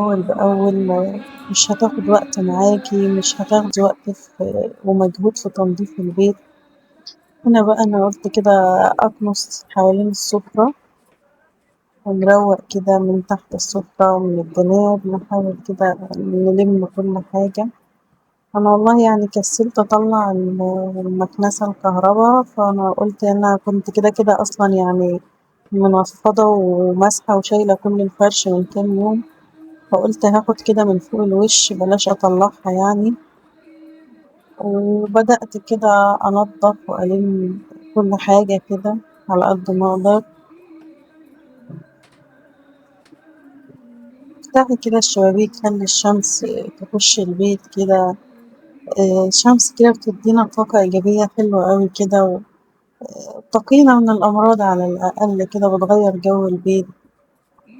أول بأول، مش هتاخد وقت معاكي، مش هتاخدي وقت في ومجهود في تنظيف البيت. هنا بقى أنا قلت كده أكنس حوالين السفرة ونروق كده من تحت السفرة ومن الجناب، نحاول كده نلم كل حاجة. أنا والله كسلت أطلع المكنسة الكهرباء، فأنا قلت أنا كنت كده كده أصلا منفضة وماسحة وشايلة كل الفرش من كام يوم، فقلت هاخد كده من فوق الوش بلاش أطلعها. وبدأت كده أنظف وألم كل حاجة كده على قد ما أقدر. افتحي كده الشبابيك، خلي الشمس تخش البيت كده، الشمس كده بتدينا طاقة إيجابية حلوة قوي كده، وتقينا من الأمراض على الأقل كده، بتغير جو البيت.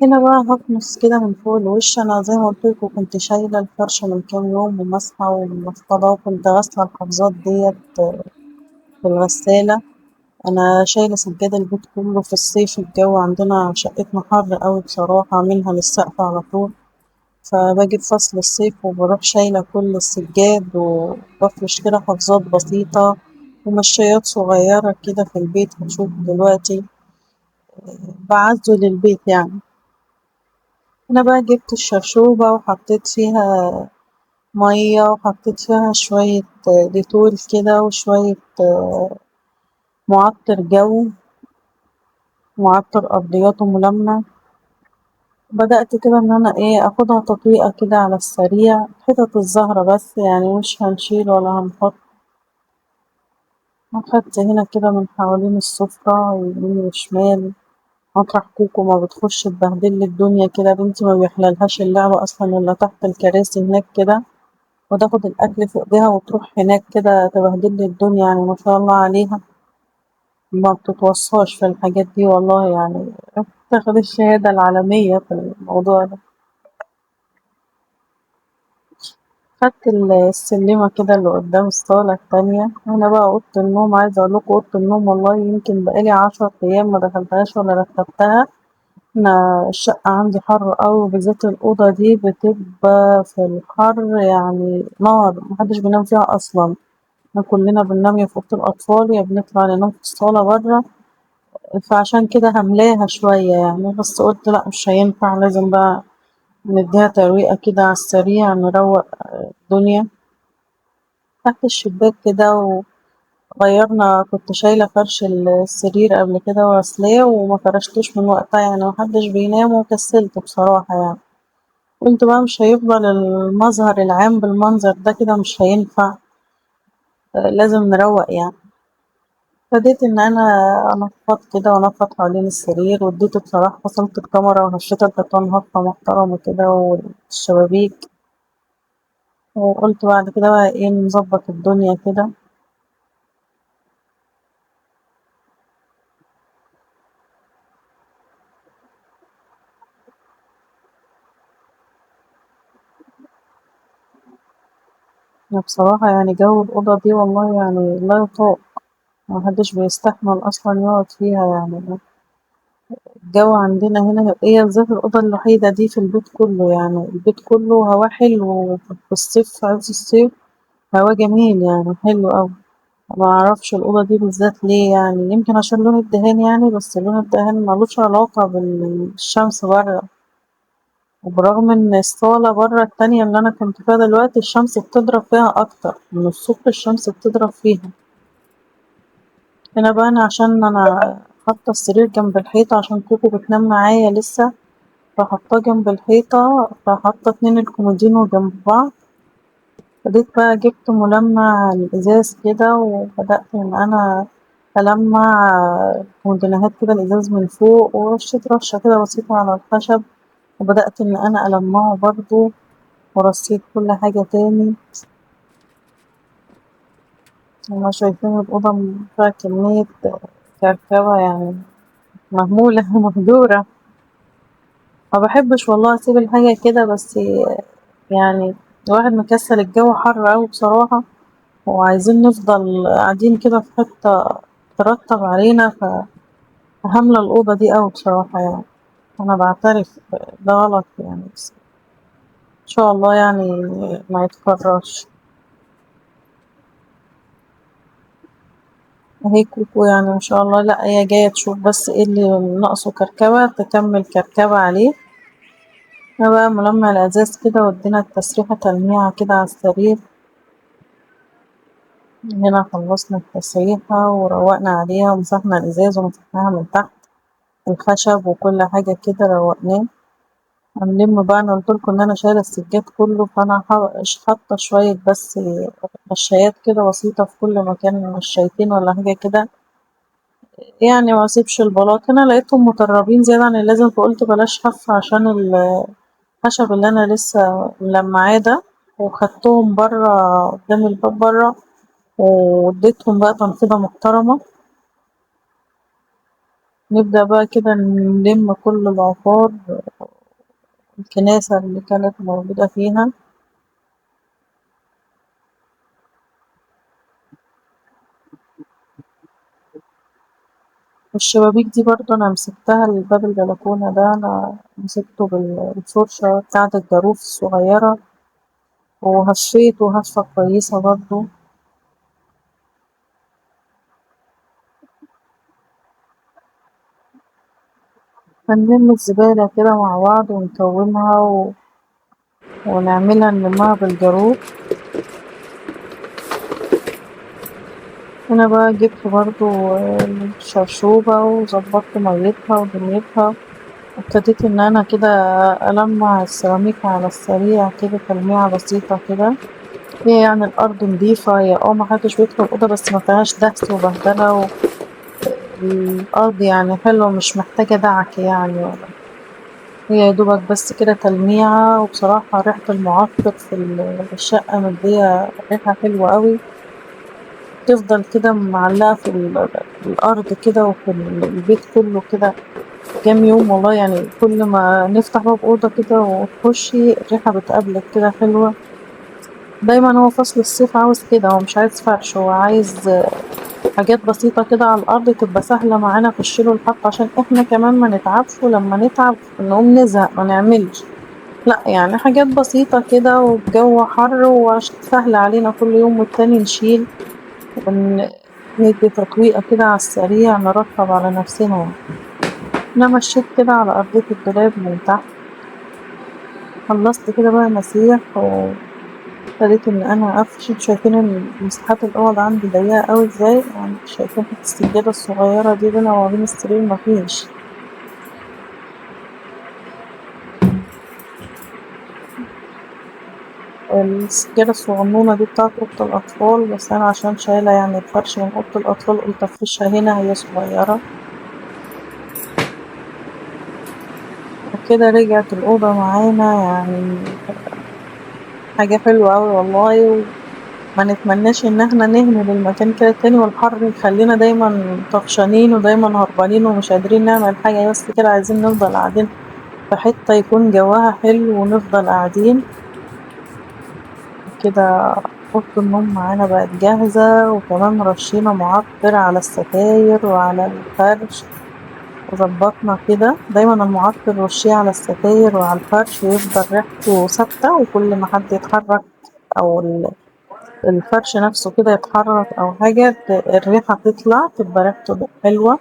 هنا بقى هكنس كده من فوق الوش. أنا زي ما قلت لكم كنت شايلة الفرشة من كام يوم وماسحة ومنفضة، وكنت غاسلة الحفاظات ديت في الغسالة. أنا شايلة سجادة البيت كله في الصيف، الجو عندنا شقتنا حر قوي بصراحة، منها للسقف على طول، فباجي في فصل الصيف وبروح شايلة كل السجاد وبفرش كده حفاظات بسيطة ومشايات صغيرة كده في البيت. هنشوف دلوقتي بعزل البيت. أنا بقى جبت الشرشوبة وحطيت فيها مية وحطيت فيها شوية ديتول كده وشوية معطر جو، معطر أرضيات وملمع. بدأت كده إن أنا أخدها تطويقة كده على السريع، حتت الزهرة بس مش هنشيل ولا هنحط. أخدت هنا كده من حوالين السفرة يمين وشمال، مطرح كوكو ما بتخش تبهدل الدنيا كده، بنتي ما بيحللهاش اللعبة أصلا إلا تحت الكراسي هناك كده، وتاخد الأكل في إيديها وتروح هناك كده تبهدل الدنيا، ما شاء الله عليها ما بتتوصاش في الحاجات دي والله، تاخد الشهادة العالمية في الموضوع ده. خدت السلمة كده اللي قدام الصالة التانية. هنا بقى أوضة النوم، عايزة أقول لكم أوضة النوم والله يمكن بقالي 10 أيام ما دخلتهاش ولا رتبتها. أنا الشقة عندي حر قوي، وبالذات الأوضة دي بتبقى في الحر نار، محدش بينام فيها أصلا. احنا كلنا بننام يا في أوضة الأطفال يا بنطلع ننام في الصالة برا، فعشان كده هملاها شوية بس قلت لأ مش هينفع، لازم بقى نديها ترويقة كده على السريع، نروق الدنيا. تحت الشباك كده وغيرنا، كنت شايلة فرش السرير قبل كده وغسلاه وما فرشتوش من وقتها، محدش بينام وكسلت بصراحة. قلت بقى مش هيفضل المظهر العام بالمنظر ده كده، مش هينفع، لازم نروق. ابتديت إن أنا أنفض كده وأنفض حوالين السرير، واديته بصراحة فصلت الكاميرا وهشيت الحيطان هفة محترمة كده والشبابيك، وقلت بعد كده بقى نظبط الدنيا كده. أنا بصراحة جو الأوضة دي والله لا يطاق، ما حدش بيستحمل أصلا يقعد فيها. الجو عندنا هنا هي بالذات الأوضة الوحيدة دي في البيت كله، البيت كله هوا حلو في الصيف، في عز الصيف هوا جميل حلو أوي. ما أعرفش الأوضة دي بالذات ليه، يمكن عشان لون الدهان بس لون الدهان ملوش علاقة بالشمس برا، وبرغم إن الصالة برا التانية اللي أنا كنت فيها دلوقتي الشمس بتضرب فيها أكتر من الصبح، الشمس بتضرب فيها. هنا بقى أنا عشان أنا حاطة السرير جنب الحيطة عشان كوكو بتنام معايا لسه، فحطاه جنب الحيطة، فحاطة 2 الكومودينو جنب بعض. ابتديت بقى جبت ملمع الإزاز كده وبدأت إن أنا ألمع الكومودينوهات كده الإزاز من فوق، ورشيت رشة كده بسيطة على الخشب، وبدأت إن أنا ألمعه برضو، ورصيت كل حاجة تاني. هما شايفين الأوضة فيها كمية كركبة مهمولة ومهجورة. ما بحبش والله أسيب الحاجة كده، بس الواحد مكسل، الجو حر أوي بصراحة، وعايزين نفضل قاعدين كده في حتة ترتب علينا، فهاملة الأوضة دي أوي بصراحة. أنا بعترف ده غلط بس إن شاء الله يعني ما يتكررش. اهي كوكو يعني ما شاء الله، لا هي جاية تشوف بس ايه اللي ناقصه كركبة تكمل كركبة عليه. هنا بقى ملمع الازاز كده، وادينا التسريحة تلميعة كده على السرير. هنا خلصنا التسريحة وروقنا عليها ومسحنا الازاز ومسحناها من تحت الخشب وكل حاجة كده روقناه. هنلم بقى، انا قلت لكم ان انا شايله السجاد كله، فانا حاطه شويه بس مشايات كده بسيطه في كل مكان، مشايتين ولا حاجه كده يعني، ما اسيبش البلاط. هنا لقيتهم مطربين زياده عن اللازم، فقلت بلاش حف عشان الخشب اللي انا لسه ملمعاه ده، وخدتهم بره قدام الباب بره واديتهم بقى تنفيضه محترمه. نبدا بقى كده نلم كل العفار الكناسة اللي كانت موجودة فيها. والشبابيك دي برضو أنا مسكتها الباب البلكونة ده، أنا مسكته بالفرشة بتاعة الجاروف الصغيرة وهفيته هفة كويسة برضو. هنلم الزبالة كده مع بعض ونكومها ونعملها نلمها بالجاروف. هنا بقى جبت برضو الشرشوبة وظبطت ميتها ودنيتها، وابتديت ان انا كده المع السيراميك على السريع كده تلميعة بسيطة كده. هي يعني الارض نظيفة، هي ما حدش بيدخل الاوضة، بس ما فيهاش دهس وبهدلة الارض يعني حلوة، مش محتاجة دعك يعني، ولا هي يا دوبك بس كده تلميعة. وبصراحة ريحة المعطر في الشقة مدية ريحة حلوة قوي، تفضل كده معلقة في الأرض كده وفي البيت كله كده كام يوم والله. يعني كل ما نفتح باب أوضة كده وتخشي الريحة بتقابلك كده حلوة. دايما هو فصل الصيف عاوز كده، هو مش عايز فرش، هو عايز حاجات بسيطة كده على الأرض تبقى سهلة معانا في الشيل والحط، عشان احنا كمان ما نتعبش، ولما نتعب نقوم نزهق ما نعملش، لا يعني حاجات بسيطة كده والجو حر وسهل علينا كل يوم والتاني نشيل وندي تطويقة كده على السريع، نرطب على نفسنا يعني. أنا مشيت كده على أرضية الدولاب من تحت، خلصت كده بقى مسيح وابتديت إن أنا أفرش. انتوا شايفين إن مساحات الأوض عندي ضيقة أوي إزاي، يعني شايفين حتة السجادة الصغيرة دي بينها وما بين السرير مفيش. السجادة الصغنونة دي بتاعت أوضة الأطفال، بس أنا عشان شايلة يعني الفرش من أوضة الأطفال قلت أفرشها هنا، هي صغيرة. وكده رجعت الأوضة معانا، يعني حاجة حلوة أوي والله. وما نتمناش إن احنا نهمل المكان كده تاني، والحر يخلينا دايما طفشانين ودايما هربانين ومش قادرين نعمل حاجة، بس كده عايزين نفضل قاعدين في حتة يكون جواها حلو ونفضل قاعدين كده. أوضة النوم معانا بقت جاهزة، وكمان رشينا معطر على الستاير وعلى الفرش وظبطنا كده. دايما المعطر رشيه على الستاير وعلى الفرش يفضل ريحته ثابتة، وكل ما حد يتحرك أو الفرش نفسه كده يتحرك أو حاجة الريحة تطلع، تبقى ريحته حلوة.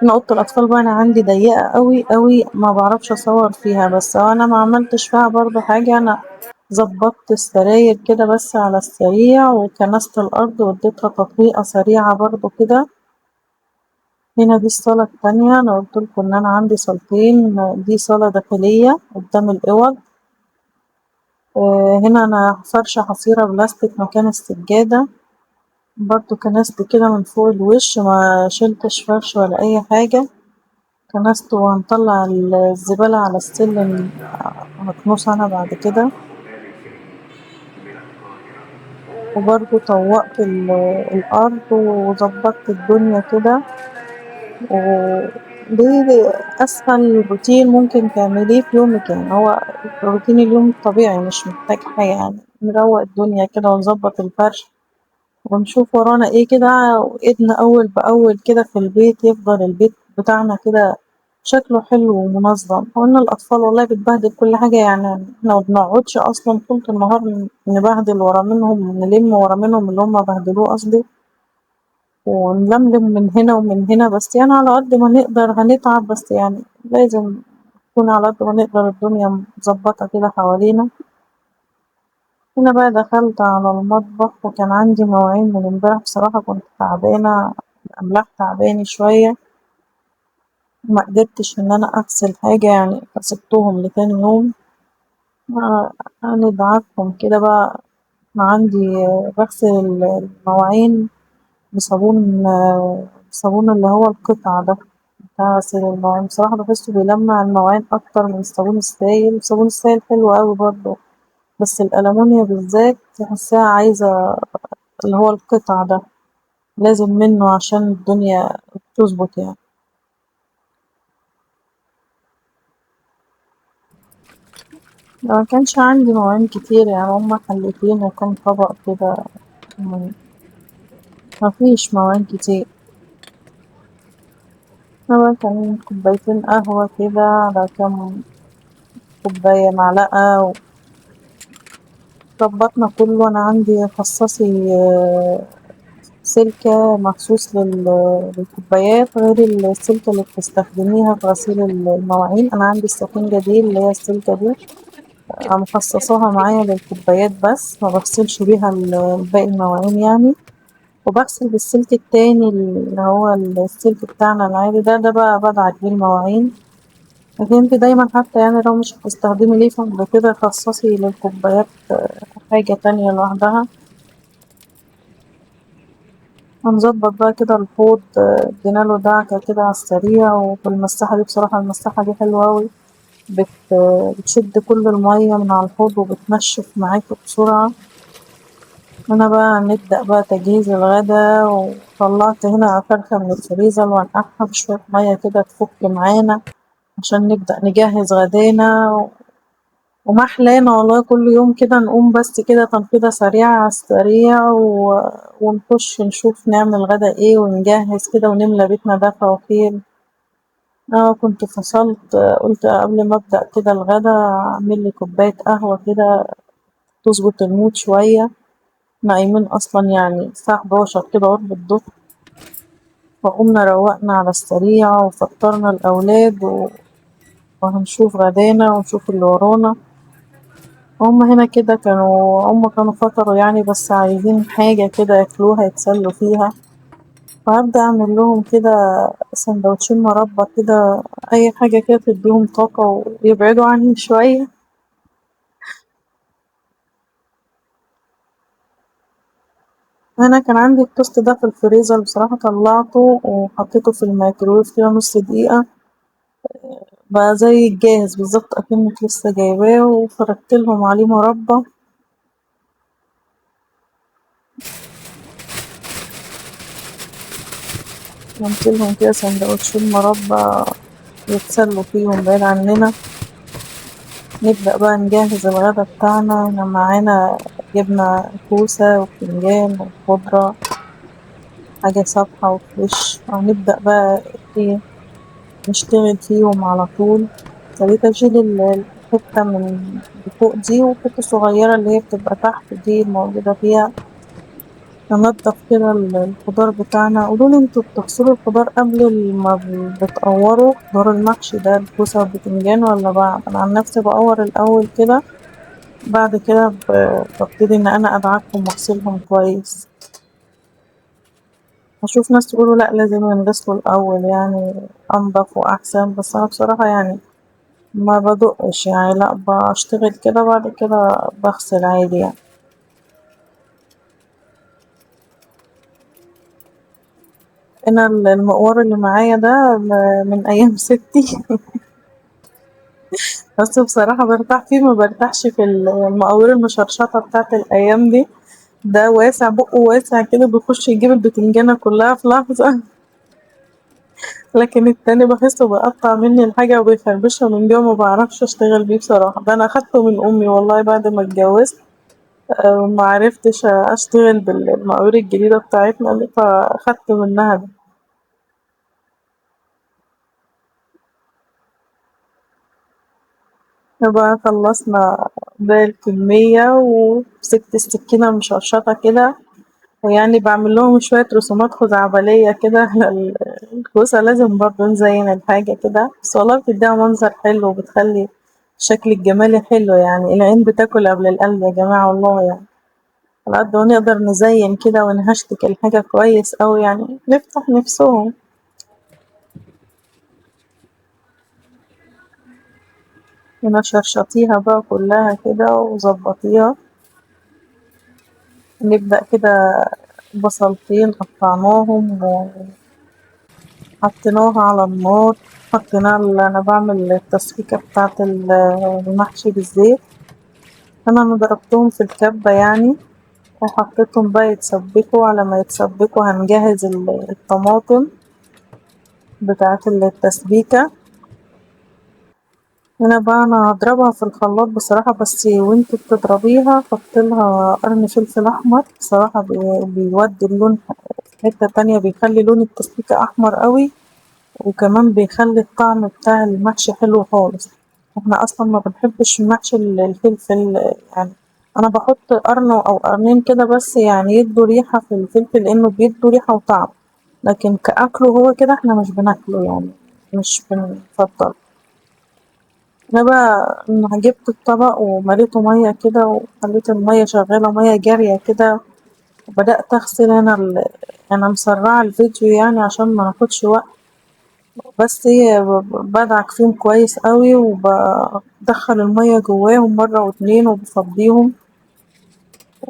هنا أوضة الأطفال بقى أنا عندي ضيقة قوي قوي، ما بعرفش أصور فيها، بس أنا ما عملتش فيها برضو حاجة، أنا ظبطت السراير كده بس على السريع، وكنست الأرض واديتها تطويقة سريعة برضو كده. هنا دي الصالة التانية، أنا قلت لكم إن أنا عندي صالتين، دي صالة داخلية قدام الأوض. هنا أنا فرشة حصيرة بلاستيك مكان السجادة، برضو كنست كده من فوق الوش، ما شلتش فرش ولا أي حاجة، كنست. وهنطلع الزبالة على السلم، هكنسها أنا بعد كده. وبرضو طوقت الأرض وظبطت الدنيا كده. ودي أسهل روتين ممكن تعمليه في يومك، يعني هو روتين اليوم الطبيعي مش محتاج حاجة، يعني نروق الدنيا كده ونظبط الفرش ونشوف ورانا ايه كده، وايدنا أول بأول كده في البيت، يفضل البيت بتاعنا كده شكله حلو ومنظم. وإن الأطفال والله بتبهدل كل حاجة، يعني إحنا ما بنقعدش أصلا طول النهار نبهدل ورا منهم، نلم ورا منهم اللي هم بهدلوه قصدي، ونلملم من هنا ومن هنا، بس يعني على قد ما نقدر هنتعب، بس يعني لازم نكون على قد ما نقدر الدنيا مظبطة كده حوالينا. هنا بقى دخلت على المطبخ، وكان عندي مواعين من امبارح، بصراحة كنت تعبانة، الأملاح تعباني شوية، ما قدرتش إن أنا أغسل حاجة يعني، فسبتهم لتاني يوم. هندعكهم كده بقى. أنا عندي بغسل المواعين بصابون اللي هو القطع ده بتاع غسيل المواعين، بصراحة بحسه بيلمع المواعين أكتر من الصابون السايل. الصابون السايل حلو أوي برضه، بس الألمونيا بالذات تحسها عايزة اللي هو القطع ده، لازم منه عشان الدنيا تظبط يعني. ما كانش عندي مواعين كتير يعني، هما حلتين وكم طبق كده يعني، ما فيش مواعين كتير. هو كان كوبايتين قهوة كده على كام كوباية معلقة، ظبطنا كله. أنا عندي خصصي سلكة مخصوص للكوبايات غير السلكة اللي بتستخدميها في غسيل المواعين. أنا عندي السفنجة دي اللي هي السلكة دي مخصصاها معايا للكوبايات بس، ما بغسلش بيها باقي المواعين يعني. وبغسل بالسلك التاني اللي هو السلك بتاعنا العادي ده، ده بقى بدعك بيه المواعين. لكن انت دايما حتى يعني لو مش هتستخدمي ليفة بعد كده خصصي للكوبايات حاجة تانية لوحدها. هنظبط بقى كده الحوض، ادينا له دعكة كده على السريع. وبالمساحة دي بصراحة المساحة دي حلوة أوي، بتشد كل المية من على الحوض وبتنشف معاكي بسرعة. هنا بقى نبدأ بقى تجهيز الغدا، وطلعت هنا فرخة من الفريزر وهنقعها في شوية مية كده تفك معانا عشان نبدأ نجهز غدانا. وما احلانا والله كل يوم كده نقوم بس كده تنفيضة سريعة على السريع ونخش نشوف نعمل غدا ايه ونجهز كده ونملى بيتنا دفا وخير. انا كنت فصلت، قلت قبل ما ابدأ كده الغدا اعمل لي كوباية قهوة كده تظبط المود شوية. احنا قايمين اصلا يعني الساعة 11 كده قرب الظهر، فقمنا روقنا على السريع وفطرنا الأولاد وهنشوف غدانا ونشوف اللي ورانا. هم هنا كده هم كانوا فطروا يعني، بس عايزين حاجة كده ياكلوها يتسلوا فيها. فهبدأ أعمل لهم كده سندوتشين مربى كده، أي حاجة كده تديهم طاقة ويبعدوا عني شوية. أنا كان عندي التوست ده في الفريزر بصراحة، طلعته وحطيته في الميكرويف كده نص دقيقة، بقى زي الجاهز بالظبط أكنك لسه جايباه، وفردت لهم عليه مربى. عملت لهم كده سندوتشين مربى يتسلوا فيهم بعيد عننا. نبدأ بقى نجهز الغدا بتاعنا. احنا معانا جبنة كوسة وبتنجان وخضرة، حاجة صبحة وفريش. هنبدأ بقى نشتغل فيهم على طول. ابتديت أشيل الحتة من اللي فوق دي والحتة الصغيرة اللي هي بتبقى تحت دي الموجودة فيها. ننضف كده الخضار بتاعنا. قولولي انتوا بتغسلوا الخضار قبل ما بتقوروا خضار المحشي ده الكوسة والبتنجان ولا بعد؟ أنا عن نفسي بقور الأول كده، بعد كده ببتدي إن أنا أدعكهم وأغسلهم كويس. بشوف ناس تقولوا لأ لازم ينغسلوا الأول أنضف وأحسن، بس أنا بصراحة ما بدقش لأ بشتغل كده بعد كده بغسل عادي. أنا المقوار اللي معايا ده من أيام ستي، بس بصراحة برتاح فيه، ما برتاحش في المقاوير المشرشطة بتاعت الأيام دي. ده واسع، بقه واسع كده، بيخش يجيب البتنجانة كلها في لحظة، لكن التاني بحسه بيقطع مني الحاجة وبيخربشها من جوه، ما بعرفش اشتغل بيه بصراحة. ده أنا أخدته من أمي والله بعد ما اتجوزت، ما عرفتش اشتغل بالمقاوير الجديدة بتاعتنا دي، فأخدت منها ده. بقى خلصنا باقي الكمية، ومسكت السكينة المشرشطة كده، ويعني بعمل لهم شوية رسومات خزعبلية كده على الكوسة، لازم برضه نزين الحاجة كده، بس والله بتديها منظر حلو وبتخلي الشكل الجمالي حلو، يعني العين بتاكل قبل القلب يا جماعة والله. على قد ما نقدر نزين كده ونهشتك الحاجة كويس أوي، نفتح نفسهم. هنا شرشطيها بقى كلها كده وظبطيها. نبدأ كده بصلتين قطعناهم وحطيناها على النار، حطيناها أنا بعمل التسبيكة بتاعة المحشي بالزيت، أنا ضربتهم في الكبة وحطيتهم بقى يتسبكوا. على ما يتسبكوا هنجهز الطماطم بتاعة التسبيكة. هنا بقى أنا هضربها في الخلاط بصراحة، بس وانتي بتضربيها حطي لها قرن فلفل أحمر، بصراحة بيودي اللون في حتة تانية، بيخلي لون التسبيكة أحمر قوي، وكمان بيخلي الطعم بتاع المحشي حلو خالص. احنا أصلا ما بنحبش محشي الفلفل، أنا بحط قرن أو قرنين كده بس يدوا ريحة في الفلفل، لأنه بيدوا ريحة وطعم، لكن كأكله هو كده احنا مش بناكله، مش بنفضله. أنا بقى جبت الطبق ومليته مية كده، وخليت المية شغالة مية جارية كده، وبدأت أغسل. أنا مسرعة الفيديو عشان ما ناخدش وقت، بس هي بدعك فيهم كويس قوي، وبدخل المية جواهم مرة واتنين وبفضيهم.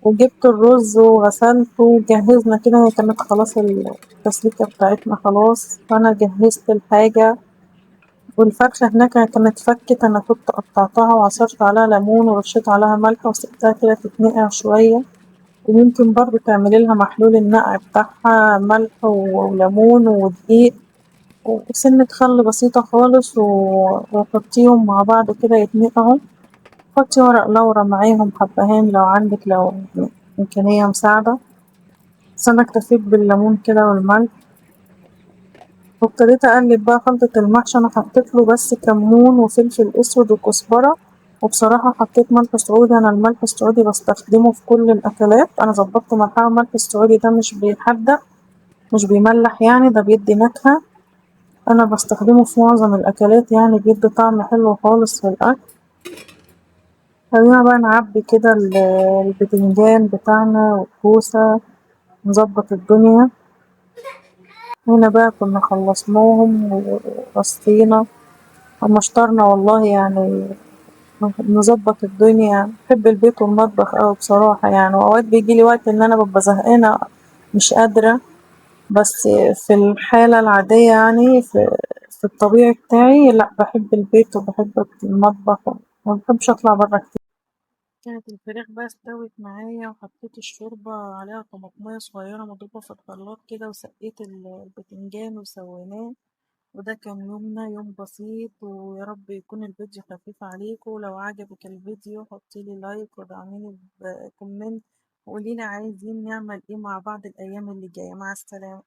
وجبت الرز وغسلته وجهزنا كده، هي كانت خلاص التسليكة بتاعتنا خلاص، فأنا جهزت الحاجة. والفرخة هناك كانت فكت، أنا كنت قطعتها وعصرت عليها ليمون ورشيت عليها ملح وسبتها كده تتنقع شوية، وممكن برضو تعملي لها محلول النقع بتاعها ملح وليمون ودقيق وسنة خل بسيطة خالص، وحطيهم مع بعض كده يتنقعوا. حطي ورق لورا معاهم حبهان لو عندك، لو إمكانية مساعدة، بس أنا اكتفيت بالليمون كده والملح. وابتديت أقلب بقى خلطة المحشي، أنا حطيت له بس كمون وفلفل أسود وكزبرة، وبصراحة حطيت ملح سعودي. أنا الملح السعودي بستخدمه في كل الأكلات، أنا ظبطت ملحها. الملح السعودي ده مش بيحدق، مش بيملح ده بيدي نكهة، أنا بستخدمه في معظم الأكلات، بيدي طعم حلو خالص في الأكل. خلينا بقى نعبي كده البتنجان بتاعنا والكوسة، نظبط الدنيا. هنا بقى كنا خلصناهم ورصينا ومشطرنا والله، نظبط الدنيا. بحب البيت والمطبخ أوي بصراحة وأوقات بيجيلي وقت إن أنا ببقى زهقانة مش قادرة، بس في الحالة العادية في الطبيعي بتاعي لأ، بحب البيت وبحب المطبخ وما بحبش أطلع برا كتير. كانت الفراخ بقى استوت معايا، وحطيت الشوربة عليها طماطمية صغيرة مضروبة في الخلاط كده، وسقيت البتنجان وسويناه. وده كان يومنا، يوم بسيط، ويا رب يكون الفيديو خفيف عليكم. لو عجبك الفيديو حطيلي like ودعميني ب comment، وقوليلي عايزين نعمل ايه مع بعض الايام اللي جايه. مع السلامه.